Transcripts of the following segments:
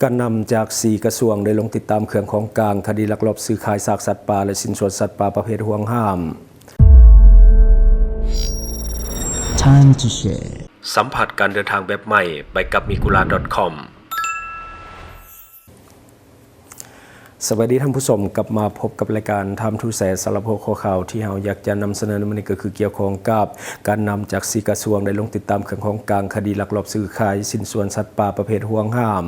ການນຳຈາກສີ່ກະຊວງໄດ້ລົງຕິດຕາມເຄື່ອງຂອງກາງຄະດີລັກລອບຊື້ຂາຍຊາກສັດປ່າ ແລະ ຊິ້ນສ່ວນສັດປ່າປະເພດຫວງຫ້າມ. Time to share. ສຳຜັດການເດີນທາງແບບໃໝ່ ໄປກັບ Migura ດອດ ຄອມ. ສະບາຍດີທ່ານຜູ້ຊົມ, ກັບມາພົບກັບລາຍການ Time to Share ສຳລັບຫົວຂໍ້ຂ່າວທີ່ເຮົາຢາກຈະນຳສະເໜີໃນມື້ນີ້ ກໍຄືກ່ຽວຂ້ອງກັບການນຳຈາກສີ່ກະຊວງໄດ້ລົງຕິດຕາມເຄື່ອງຂອງກາງຄະດີລັກລອບຊື້ຂາຍຊິ້ນສ່ວນສັດປ່າປະເພດຫວງຫ້າມ.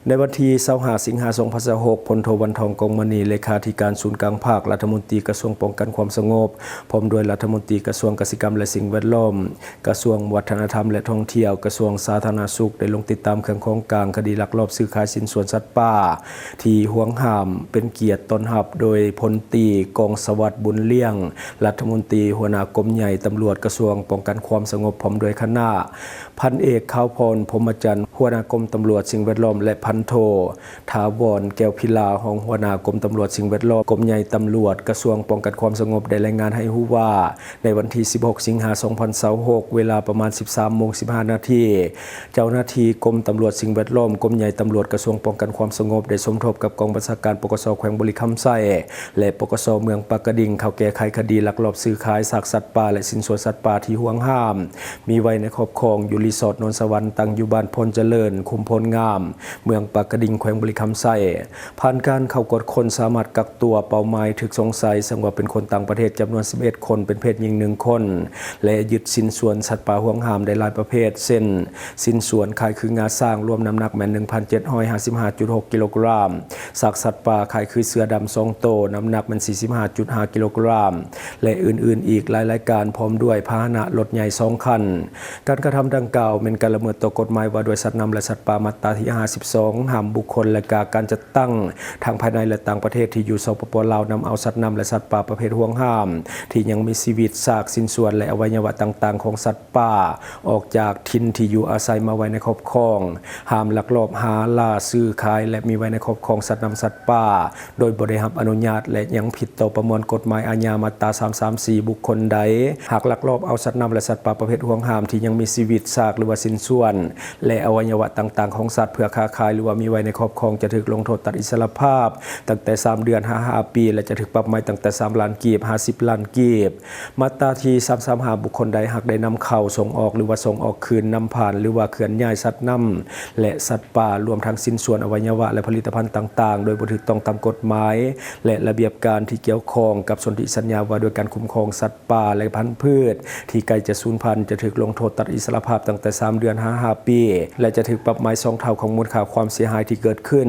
ໃນວັນທີຊາວຫ້າ ສິງຫາ ສອງພັນຊາວຫົກ, ພົນໂທ ວັນທອງ ກອງມະນີ ເລຂາທິການສູນກາງພັກ, ລັດຖະມົນຕີກະຊວງປ້ອງກັນຄວາມສະຫງົບ ພ້ອມດ້ວຍລັດຖະມົນຕີກະຊວງກະສິກຳ ແລະ ສິ່ງແວດລ້ອມ, ກະຊວງວັດທະນະທຳ ແລະ ທ່ອງທ່ຽວ, ກະຊວງສາທາລະນະສຸກ ໄດ້ລົງຕິດຕາມເຄື່ອງຂອງກາງຄະດີລັກລອບຊື້ຂາຍຊິ້ນສ່ວນສັດປ່າທີ່ຫວງຫ້າມ ເປັນກຽດຕ້ອນຮັບໂດຍພົນຕີ ກອງສະຫວັດ ບຸນລ້ຽງ ລັດຖະມົນຕີ ຫົວໜ້າກົມໃຫຍ່ຕຳຫຼວດ ກະຊວງປ້ອງກັນຄວາມສະຫງົບ ພ້ອມດ້ວຍຄະນະ, ພັນເອກ ຂາວພອນ ພົມມະຈັນ ຫົວໜ້າກົມຕຳຫຼວດສິ່ງແວດລ້ອມ ແລະ ພັນໂທ ຖາວອນ ແກ້ວພິລາ ຮອງຫົວໜ້າກົມຕຳຫຼວດສິ່ງແວດລ້ອມ ກົມໃຫຍ່ຕຳຫຼວດ ກະຊວງປ້ອງກັນຄວາມສະຫງົບ ໄດ້ລາຍງານໃຫ້ຮູ້ວ່າ ໃນວັນທີສິບຫົກ ສິງຫາ ສອງພັນຊາວຫົກ ເວລາປະມານສິບສາມໂມງສິບຫ້ານາທີ, ເຈົ້າໜ້າທີ່ກົມຕຳຫຼວດສິ່ງແວດລ້ອມ ກົມໃຫຍ່ຕຳຫຼວດ ກະຊວງປ້ອງກັນຄວາມສະຫງົບ ໄດ້ສົມທົບກັບກອງບັນຊາການ ປກສ ແຂວງບໍລິຄຳໄຊ ແລະ ປກສ ເມືອງປາກກະດິງ ເຂົ້າແກ້ໄຂຄະດີລັກລອບຊື້ຂາຍຊາກສັດປ່າ ແລະ ຊິ້ນສ່ວນສັດປ່າທີ່ຫວງຫ້າມ ມີໄວ້ໃນຄອບຄອງຢູ່ຣີສອດໂນນສະຫວັນ ຕັ້ງຢູ່ບ້ານໂພນຈະເລີນ ຄຸ້ມໂພນງາມ ເມືອງປາກກະດິງ ແຂວງບໍລິຄຳໄຊ. ຜ່ານການເຂົ້າກວດຄົ້ນ ສາມາດກັກຕົວເປົ້າໝາຍຖືກສົງໄສ ເຊິ່ງວ່າເປັນຄົນຕ່າງປະເທດ ຈຳນວນສິບເອັດຄົນ, ເປັນເພດຍິງໜຶ່ງຄົນ ແລະ ຍຶດຊິ້ນສ່ວນສັດປ່າຫວງຫ້າມໄດ້ຫຼາຍປະເພດ ເຊັ່ນ ຊິ້ນສ່ວນຄ້າຍຄືງາຊ້າງ ລວມນ້ຳໜັກແມ່ນໜຶ່ງພັນເຈັດຮ້ອຍຫ້າສິບຫ້າຈຸດຫົກກິໂລກຣາມ, ຊາກສັດປ່າຄ້າຍຄືເສືອດຳສອງໂຕ ນ້ຳໜັກແມ່ນສີ່ສິບຫ້າຈຸດຫ້າກິໂລກຣາມ ແລະ ອື່ນໆອີກຫຼາຍລາຍການ ພ້ອມດ້ວຍພາຫະນະລົດໃຫຍ່ສອງຄັນ. ການກະທຳດັ່ງກ່າວແມ່ນການລະເມີດຕໍ່ກົດໝາຍວ່າດ້ວຍສັດນ້ຳ ແລະ ສັດປ່າ ມາດຕາທີຫ້າສິບສອງ ຫ້າມບຸກຄົນ ແລະ ກະການຈັດຕັ້ງທັງພາຍໃນ ແລະ ຕ່າງປະເທດທີ່ຢູ່ ສປປ ລາວ ນຳເອົາສັດນ້ຳ ແລະ ສັດປ່າປະເພດຫວງຫ້າມທີ່ຍັງມີຊີວິດ, ຊາກ, ຊິ້ນສ່ວນ ແລະ ອະໄວຍະວະຕ່າງໆຂອງສັດ ປ່າອອກຈາກຖິ່ນທີ່ຢູ່ອາໄສມາໄວ້ໃນຄອບຄອງ, ຫ້າມລັກລອບຫາລ່າ, ຊື້, ຂາຍ ແລະ ມີໄວ້ໃນຄອບຄອງສັດນ້ຳສັດປ່າໂດຍບໍ່ໄດ້ຮັບອະນຸຍາດ ແລະ ຍັງຜິດຕໍ່ປະມວນກົດໝາຍອາຍາມາດຕາສາມສາມສີ່ ບຸກຄົນໃດຫາກລັກລອບເອົາສັດນ້ຳ ແລະ ສັດປ່າປະເພດຫວງຫ້າມທີ່ຍັງມີຊີວິດ, ຊາກ ຫຼືວ່າຊິ້ນສ່ວນ ແລະ ອະໄວຍະວະຕ່າງໆຂອງສັດເພື່ອຄ້າຂາຍ ຫຼືວ່າມີໄວ້ໃນຄອບຄອງ ຈະຖືກລົງໂທດຕັດອິດສະຫຼະພາບຕັ້ງແຕ່ສາມເດືອນຫາຫ້າປີ ແລະ ຈະຖືກປັບໃໝຕັ້ງແຕ່ສາມລ້ານກີບຫາສິບລ້ານກີບ. ມາດຕາທີສາມສາມຫ້າ ບຸກຄົນໃດຫາກໄດ້ນຳເຂົ້າ, ສົ່ງອອກ ຫຼືວ່າສົ່ງອອກຄືນ, ນຳຜ່ານ ຫຼືວ່າເຄື່ອນຍ້າຍສັດນ້ຳ ແລະ ສັດປ່າ ລວມທັງຊິ້ນສ່ວນ, ອະໄວຍະວະ ແລະ ຜະລິດຕະພັນຕ່າງໆ ໂດຍບໍ່ຖືກຕ້ອງຕາມກົດໝາຍ ແລະ ລະບຽບການທີ່ກ່ຽວຂ້ອງກັບສົນທິສັນຍາວ່າດ້ວຍການຄຸ້ມຄອງສັດປ່າ ແລະ ພັນພືດທີ່ໃກ້ຈະສູນພັນ ຈະຖືກລົງໂທດຕັດອິດສະຫຼະພາບຕັ້ງແຕ່ສາມເດືອນຫາຫ້າປີ ແລະ ຈະຖືກປັບໃໝສອງເທົ່າຂອງມູນຄ່າຄວາມເສຍຫາຍທີ່ເກີດຂຶ້ນ.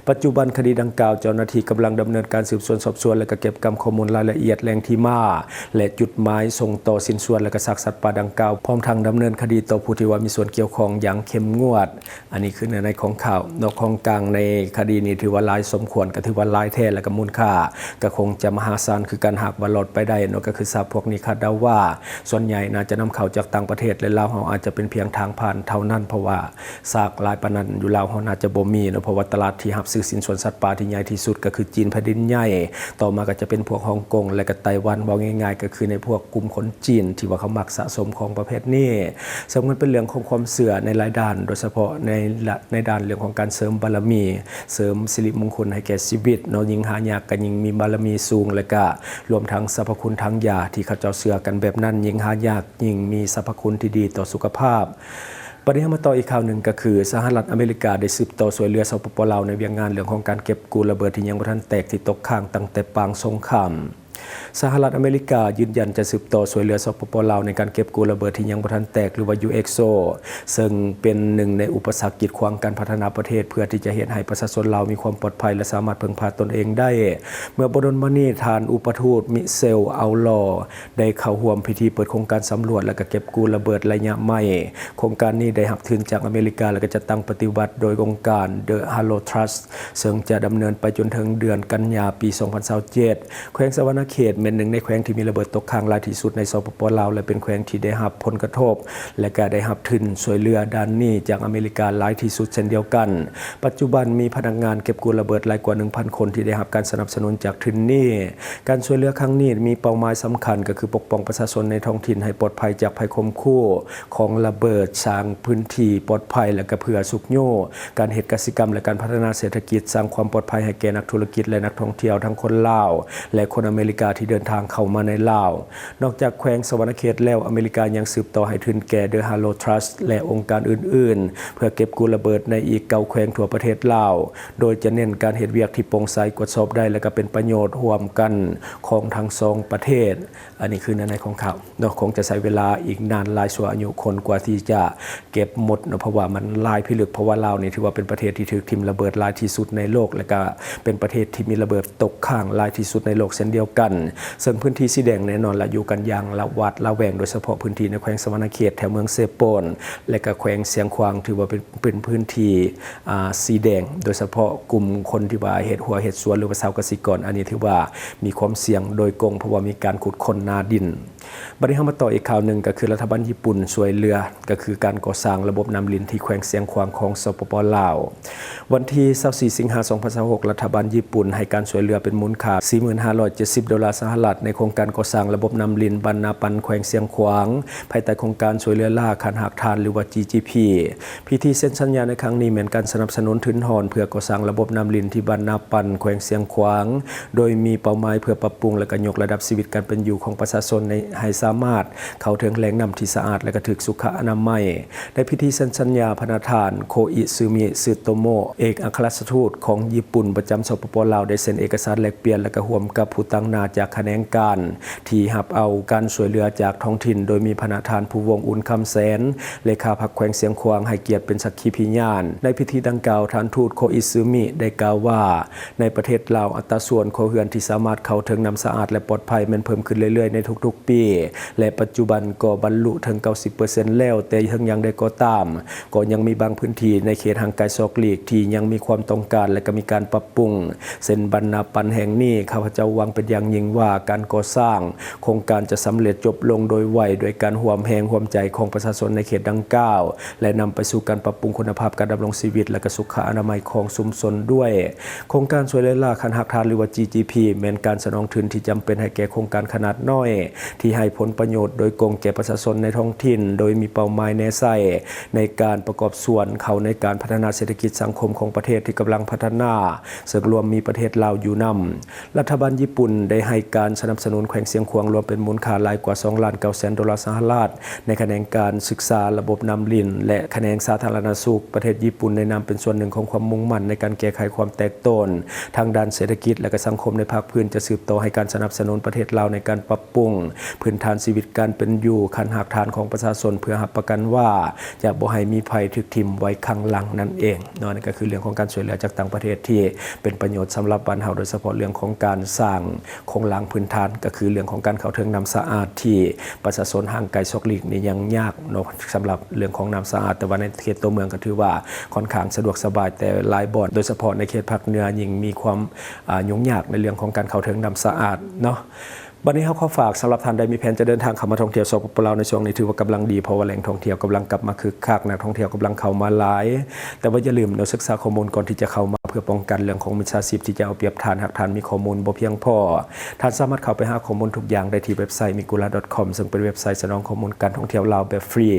ປັດຈຸບັນຄະດີດັ່ງກ່າວ ເຈົ້າໜ້າທີ່ກຳລັງດຳເນີນການສືບສວນສອບສວນ ແລະ ກະເກັບກຳຂໍ້ມູນລາຍລະອຽດແຫຼ່ງທີ່ມາ ແລະ ຈຸດໝາຍສົ່ງຕໍ່ຊິ້ນສ່ວນ ແລະ ກະຊາກສັດປ່າດັ່ງກ່າວ ພ້ອມທັງດຳເນີນຄະດີຕໍ່ຜູ້ທີ່ວ່າມີສ່ວນກ່ຽວຂ້ອງຢ່າງເຂັ້ມງວດ. ອັນນີ້ຄືເນື້ອໃນຂອງຂ່າວເນາະ. ຂອງກາງໃນຄະດີນີ້ຖືວ່າຫຼາຍສົມຄວນ, ກະຖືວ່າຫຼາຍແທ້ ແລະ ກະມູນຄ່າກະຄົງຈະມະຫາສານຄືກັນ ຫາກວ່າລອດໄປໄດ້ເນາະ. ກະຄືຊາກພວກນີ້ຄາດເດົາວ່າສ່ວນໃຫຍ່ໜ້າຈະນຳເຂົ້າຈາກຕ່າງປະເທດ ແລະ ລາວເຮົາອາດຈະເປັນພຽງທາງຜ່ານເທົ່ານັ້ນ ເພາະວ່າ ຊາກຫຼາຍປານນັ້ນຢູ່ລາວເຮົາໜ້າຈະບໍ່ມີເນາະ, ເພາະວ່າຕະຫຼາດທີ່ຮັບຊື້ຊິ້ນສ່ວນສັດປ່າທີ່ໃຫຍ່ທີ່ສຸດກໍຄືຈີນແຜ່ນດິນໃຫຍ່, ຕໍ່ມາກໍຈະເປັນພວກຮົງກົງ ແລະ ກໍໄຕ້ຫວັນ. ເວົ້າງ່າຍໆກໍຄືໃນພວກກຸ່ມຄົນຈີນທີ່ວ່າເຂົາມັກສະສົມຂອງປະເພດນີ້. ເຊິ່ງມັນເປັນເລື່ອງຂອງຄວາມເຊື່ອໃນຫຼາຍດ້ານ, ໂດຍສະເພາະໃນ ໃນດ້ານເລື່ອງຂອງການເສີມບາລະມີ, ເສີມສິລິມຸງຄຸນໃຫ້ແກ່ຊີວິດເນາະ. ຍິ່ງຫາຍາກກໍຍິ່ງມີບາລະມີສູງ ແລະ ກະລວມທັງສັບພະຄຸນທາງຢາທີ່ເຂົາເຈົ້າເຊື່ອກັນແບບນັ້ນ, ຍິ່ງຫາຍາກ ຍິ່ງມີສັບພະຄຸນທີ່ດີຕໍ່ສຸຂະພາບ. ບັດນີ້ເຮົາມາຕໍ່ອີກຂ່າວໜຶ່ງ ກໍຄືສະຫະລັດອາເມລິກາໄດ້ສືບຕໍ່ຊ່ວຍເຫຼືອ ສປປ ລາວ ໃນວຽກງານເລື່ອງຂອງການເກັບກູ້ລະເບີດທີ່ຍັງບໍ່ທັນແຕກທີ່ຕົກຄ້າງຕັ້ງແຕ່ປາງສົງຄາມ. ສະຫະລັດອາເມລິກາຢືນຢັນຈະສືບຕໍ່ຊ່ວຍເຫຼືອ ສປປ ລາວ ໃນການເກັບກູ້ລະເບີດທີ່ຍັງບໍ່ທັນແຕກ ຫຼືວ່າ ຢູເອັກໂອ ເຊິ່ງເປັນໜຶ່ງໃນອຸປະສັກກີດຂວາງການພັດທະນາປະເທດ ເພື່ອທີ່ຈະເຮັດໃຫ້ປະຊາຊົນລາວມີຄວາມປອດໄພ ແລະ ສາມາດເພິ່ງພາຕົນເອງໄດ້. ເມື່ອບໍ່ດົນມານີ້ ທ່ານອຸປະທູດ ມິເຊວ ເອົາລໍ ໄດ້ເຂົ້າຮ່ວມພິທີເປີດໂຄງການສຳຫຼວດ ແລະ ກະເກັບກູ້ລະເບີດໄລຍະໃໝ່. ໂຄງການນີ້ໄດ້ຮັບທຶນຈາກອາເມລິກາ ແລະ ກະຈັດຕັ້ງປະຕິບັດໂດຍອົງການ The Haro Trust ເຊິ່ງຈະດຳເນີນໄປຈົນເຖິງເດືອນກັນຍາ ປີສອງພັນຊາວເຈັດ. ແຂວງສະຫວັນນະເຂ ເຂດແມ່ນໜຶ່ງໃນແຂວງທີ່ມີລະເບີດຕົກຄ້າງຫຼາຍທີ່ສຸດໃນ ສປປ ລາວ ແລະ ເປັນແຂວງທີ່ໄດ້ຮັບຜົນກະທົບ ແລະ ກະໄດ້ຮັບທຶນຊ່ວຍເຫຼືອດ້ານນີ້ຈາກອາເມລິກາຫຼາຍທີ່ສຸດເຊັ່ນດຽວກັນ. ປັດຈຸບັນມີພະນັກງານເກັບກູ້ລະເບີດຫຼາຍກວ່າໜຶ່ງພັນຄົນທີ່ໄດ້ຮັບການສະໜັບສະໜູນຈາກທຶນນີ້. ການຊ່ວຍເຫຼືອຄັ້ງນີ້ມີເປົ້າໝາຍສຳຄັນ ກໍຄືປົກປ້ອງປະຊາຊົນໃນທ້ອງຖິ່ນໃຫ້ປອດໄພຈາກໄພຂົ່ມຂູ່ຂອງລະເບີດ, ສ້າງພື້ນທີ່ປອດໄພ ແລະ ກະເພື່ອຊຸກຍູ້ການເຮັດກະສິກຳ ແລະ ການພັດທະນາເສດຖະກິດ, ສ້າງຄວາມປອດໄພໃຫ້ແກ່ນັກທຸລະກິດ ແລະ ນັກທ່ອງທ່ຽວທັງຄົນລາວ ແລະ ຄົນອາເມລິກາທີ່ເດີນທາງເຂົ້າມາໃນລາວ. ນອກຈາກແຂວງສະຫວັນນະເຂດແລ້ວ, ອາເມລິກາຍັງສືບຕໍ່ໃຫ້ທຶນແກ່ The Halo Trust ແລະ ອົງການອື່ນໆ ເພື່ອເກັບກູ້ລະເບີດໃນອີກເກົ້າແຂວງທົ່ວປະເທດລາວ, ໂດຍຈະເນັ້ນການເຮັດວຽກທີ່ໂປ່ງໃສ, ກວດສອບໄດ້ ແລະ ກະເປັນປະໂຫຍດຮ່ວມກັນຂອງທັງສອງປະເທດ. ອັນນີ້ຄືເນື້ອໃນຂອງຂ່າວເນາະ, ຄົງຈະໃຊ້ເວລາອີກນານຫຼາຍຊົ່ວອາຍຸຄົນກວ່າທີ່ຈະເກັບໝົດເນາະ, ເພາະວ່າມັນຫຼາຍພິລຶກ, ເພາະວ່າລາວນີ້ຖືວ່າເປັນປະເທດທີ່ຖືກຖິ້ມລະເບີດຫຼາຍທີ່ສຸດໃນໂລກ ແລະ ກະເປັນປະເທດທີ່ມີລະເບີດຕົກຄ້າງຫຼາຍທີ່ສຸດໃນໂລກເຊັ່ນດຽວກັນ. ເຊິ່ງພື້ນທີ່ສີແດງແນ່ນອນລະ ຢູ່ກັນຢ່າງລະຫວາດລະແວງ, ໂດຍສະເພາະພື້ນທີ່ໃນແຂວງສະຫວັນນະເຂດ ແຖວເມືອງເຊໂປນ ແລະ ກະແຂວງຊຽງຂວາງ ຖືວ່າເປັນ ເປັນພື້ນທີ່ ອ່າ ສີແດງ, ໂດຍສະເພາະກຸ່ມຄົນທີ່ວ່າເຮັດຮົ້ວເຮັດສວນ ຫຼືວ່າຊາວກະສິກອນ, ອັນນີ້ຖືວ່າມີຄວາມສ່ຽງໂດຍກົງ ເພາະວ່າມີການຂຸດຄົ້ນໜາດິນ. ບັດນີ້ເຮົາມາຕໍ່ອີກຂ່າວໜຶ່ງ, ກໍຄືລັດຖະບານຍີ່ປຸ່ນຊ່ວຍເຫຼືອ ກໍຄືການກໍ່ສ້າງລະບົບນ້ຳລິນທີ່ແຂວງຊຽງຂວາງຂອງ ສປປ ລາວ. ວັນທີຊາວສີ່ ສິງຫາ ສອງພັນຊາວຫົກ ລັດຖະບານຍີ່ປຸ່ນໃຫ້ການຊ່ວຍເຫຼືອເປັນມູນຄ່າສີ່ໝື່ນຫ້າຮ້ອຍເຈັດສິບໂດລາສະຫະລັດ ໃນໂຄງການກໍ່ສ້າງລະບົບນ້ຳລິນບ້ານນາປັ່ນ ແຂວງຊຽງຂວາງ ພາຍໃຕ້ໂຄງການຊ່ວຍເຫຼືອລ້າຂັ້ນຮາກຖານ ຫຼືວ່າ GGP. ພິທີເຊັນສັນຍາໃນຄັ້ງນີ້ແມ່ນການສະໜັບສະໜູນທຶນຮອນເພື່ອກໍ່ສ້າງລະບົບນ້ຳລິນທີ່ບ້ານນາປັ່ນ ແຂວງຊຽງຂວາງ, ໂດຍມີເປົ້າໝາຍເພື່ອປັບປຸງ ແລະ ກະຍົກລະດັບຊີວິດການເປັນຢູ່ຂອງປະຊາຊົນໃນ ໃຫ້ສາມາດເຂົ້າເຖິງແຫຼ່ງນ້ຳທີ່ສະອາດ ແລະ ກະຖືກສຸຂະອະນາໄມ. ໃນພິທີເຊັນສັນຍາ, ພະນະທ່ານ ໂຄອິຊຶມິ ຊຶໂຕໂມະ ເອກອັກຄະລັດຖະທູດຂອງຍີ່ປຸ່ນປະຈຳ ສປປ ລາວ ໄດ້ເຊັນເອກະສານແລກປ່ຽນ ແລະ ກະຮ່ວມກັບຜູ້ຕາງໜ້າຈາກຂະແໜງການ ທີ່ຮັບເອົາການຊ່ວຍເຫຼືອຈາກທ້ອງຖິ່ນ, ໂດຍມີພະນະທ່ານ ພູວົງ ອຸ່ນຄຳແສນ ເລຂາພັກແຂວງຊຽງຂວາງ ໃຫ້ກຽດເປັນສັກຂີພິຍານ. ໃນພິທີດັ່ງກ່າວ, ທ່ານທູດ ໂຄອິຊຶມິ ໄດ້ກ່າວວ່າ ໃນປະເທດລາວ, ອັດຕາສ່ວນຄົວເຮືອນທີ່ສາມາດເຂົ້າເຖິງນ້ຳສະອາດ ແລະ ປອດໄພແມ່ນເພີ່ມຂຶ້ນເລື້ອຍໆໃນທຸກໆປີ ແລະ ປັດຈຸບັນກໍບັນລຸເຖິງເກົ້າສິບເປີເຊັນແລ້ວ, ແຕ່ເຖິງຢ່າງໃດກໍຕາມ, ກໍຍັງມີບາງພື້ນທີ່ໃນເຂດຫ່າງໄກສອກຫຼີກທີ່ຍັງມີຄວາມຕ້ອງການ ແລະ ກໍມີການປັບປຸງ. ເຊັ່ນ ບ້ານນາປັ່ນແຫ່ງນີ້, ຂ້າພະເຈົ້າຫວັງເປັນຢ່າງຍິ່ງວ່າການກໍ່ສ້າງໂຄງການຈະສຳເລັດຈົບລົງໂດຍໄວ ດ້ວຍການຮ່ວມແຮງຮ່ວມໃຈຂອງປະຊາຊົນໃນເຂດດັ່ງກ່າວ ແລະ ນຳໄປສູ່ການປັບປຸງຄຸນນະພາບການດຳລົງຊີວິດ ແລະ ກະສຸຂະອະນາໄມຂອງຊຸມຊົນດ້ວຍ. ໂຄງການຊ່ວຍເຫຼືອລ້າຂັ້ນຮາກຖານ ຫຼືວ່າ GGP ແມ່ນການສະໜອງທຶນທີ່ຈຳເປັນໃຫ້ແກ່ໂຄງການຂະໜາດນ້ອຍ ທີ່ໃຫ້ຜົນປະໂຫຍດໂດຍກົງແກ່ປະຊາຊົນໃນທ້ອງຖິ່ນ, ໂດຍມີເປົ້າໝາຍແນໃສ່ໃນການປະກອບສ່ວນເຂົ້າໃນການພັດທະນາເສດຖະກິດສັງຄົມຂອງປະເທດທີ່ກຳລັງພັດທະນາ, ເຊິ່ງລວມມີປະເທດລາວຢູ່ນຳ. ລັດຖະບານຍີ່ປຸ່ນໄດ້ໃຫ້ການສະໜັບສະໜູນແຂວງຊຽງຂວາງລວມເປັນມູນຄ່າຫຼາຍກວ່າສອງລ້ານເກົ້າແສນໂດລາສະຫະລັດ ໃນຂະແໜງການສຶກສາລະບົບນ້ຳລິນ ແລະ ຂະແໜງສາທາລະນະສຸກ. ປະເທດຍີ່ປຸ່ນໄດ້ນຳເປັນສ່ວນໜຶ່ງຂອງຄວາມມຸ່ງໝັ້ນໃນການແກ້ໄຂຄວາມແຕກໂຕນທາງດ້ານເສດຖະກິດ ແລະ ກະສັງຄົມໃນພາກພື້ນ, ຈະສືບຕໍ່ໃຫ້ການສະໜັບສະໜູນປະເທດລາວໃນການປັບປຸງພື້ນຖານຊີວິດການເປັນຢູ່ຂັ້ນຮາກຖານຂອງປະຊາຊົນ ເພື່ອຮັບປະກັນວ່າຈະບໍ່ໃຫ້ມີໃຜຖືກຖິ້ມໄວ້ຂ້າງຫຼັງນັ້ນເອງເນາະ. ນັ້ນກໍຄືເລື່ອງຂອງການຊ່ວຍເຫຼືອຈາກຕ່າງປະເທດທີ່ເປັນປະໂຫຍດສຳລັບບ້ານເຮົາ, ໂດຍສະເພາະເລື່ອງຂອງການສ້າງ ໂຄງລ່າງພື້ນຖານ ກໍຄືເລື່ອງຂອງການເຂົ້າເຖິງນ້ຳສະອາດ ທີ່ປະຊາຊົນຫ່າງໄກສອກຫຼີກນີ້ຍັງຍາກເນາະ ສຳລັບເລື່ອງຂອງນ້ຳສະອາດ, ແຕ່ວ່າໃນເຂດຕົວເມືອງກໍຖືວ່າຄ່ອນຂ້າງສະດວກສະບາຍ, ແຕ່ຫຼາຍບ່ອນ ໂດຍສະເພາະໃນເຂດພາກເໜືອ ຍິ່ງມີຄວາມ ອາ ຫຍຸ້ງຍາກໃນເລື່ອງຂອງການເຂົ້າເຖິງນ້ຳສະອາດເນາະ. ບັດນີ້ເຮົາຂໍຝາກ ສຳລັບທ່ານໃດມີແຜນຈະເດີນທາງເຂົ້າມາທ່ອງທ່ຽວ ສປປ ລາວ ໃນຊ່ວງນີ້ ຖືວ່າກຳລັງດີ, ເພາະວ່າແຫຼ່ງທ່ອງທ່ຽວກຳລັງກັບມາຄຶກຄັກ, ນັກທ່ອງທ່ຽວກຳລັງເຂົ້າມາຫຼາຍ. ແຕ່ວ່າຢ່າລືມເນາະ, ສຶກສາຂໍ້ມູນກ່ອນທີ່ຈະເຂົ້າມາ ເພື່ອປ້ອງກັນເລື່ອງຂອງມິດສາຊີບທີ່ຈະເອົາປຽບທ່ານ ຫາກທ່ານມີຂໍ້ມູນບໍ່ພຽງພໍ. ທ່ານສາມາດເຂົ້າໄປຫາຂໍ້ມູນທຸກຢ່າງໄດ້ທີ່ເວັບໄຊ migura.com ເຊິ່ງເປັນເວັບໄຊສະໜອງຂໍ້ມູນການທ່ອງທ່ຽວລາວແບບຟຣີ.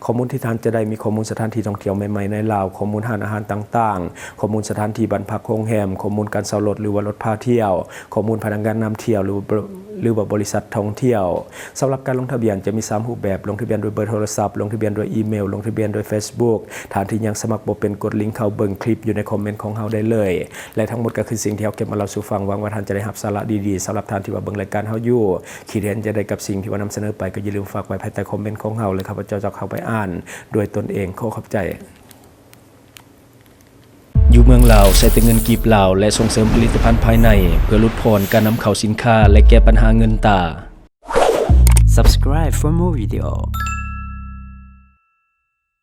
ຂໍ້ມູນທີ່ທ່ານຈະໄດ້ມີຂໍ້ມູນສະຖານທີ່ທ່ອງທ່ຽວໃໝ່ໆໃນລາວ, ຂໍ້ມູນຮ້ານອາຫານຕ່າງໆ, ຂໍ້ມູນສະຖານທີ່ບ້ານພັກໂຮງແຮມ, ຂໍ້ມູນການເຊົ່າລົດ ຫຼືວ່າລົດພາທ່ຽວ, ຂໍ້ມູນພະນັກງານນຳທ່ຽວ ຫຼືວ່າ ຫຼືວ່າບໍລິສັດທ່ອງທ່ຽວ. ສຳລັບການລົງທະບຽນຈະມີສາມຮູບແບບ, ລົງທະບຽນໂດຍເບີໂທລະສັບ, ລົງທະບຽນໂດຍອີເມວ, ລົງທະບຽນໂດຍເຟສບຸກ. ທ່ານທີ່ຍັງສະໝັກບໍ່ເປັນ, ກົດລິງເຂົ້າເບິ່ງຄລິບຢູ່ໃນຄອມເມັນຂອງເຮົາໄດ້ເລີຍ. ແລະ ທັງໝົດກໍຄືສິ່ງທີ່ເຮົາເກັບມາເລົ່າສູ່ຟັງ. ຫວັງວ່າທ່ານຈະໄດ້ຮັບສາລະດີໆ. ສຳລັບທ່ານທີ່ວ່າເບິ່ງລາຍການເຮົາຢູ່, ຄິດເຫັນຈັ່ງໃດກັບສິ່ງທີ່ວ່ານຳສະເໜີໄປ, ກໍຢ່າລືມຝາກໄວ້ພາຍໃຕ້ຄອມເມັນຂອງເຮົາ ແລະ ຂ້າພະເຈົ້າຈະເຂົ້າໄປອ່ານດ້ວຍຕົນເອງ. ຂໍຂອບໃຈ. ຢູ່ເມືອງລາວໃຊ້ແຕ່ເງິນກີບລາວ ແລະ ສົ່ງເສີມຜະລິດຕະພັນພາຍໃນ ເພື່ອຫຼຸດຜ່ອນການນຳເຂົ້າສິນຄ້າ ແລະ ແກ້ບັນຫາເງິນຕາ. Subscribe for more video.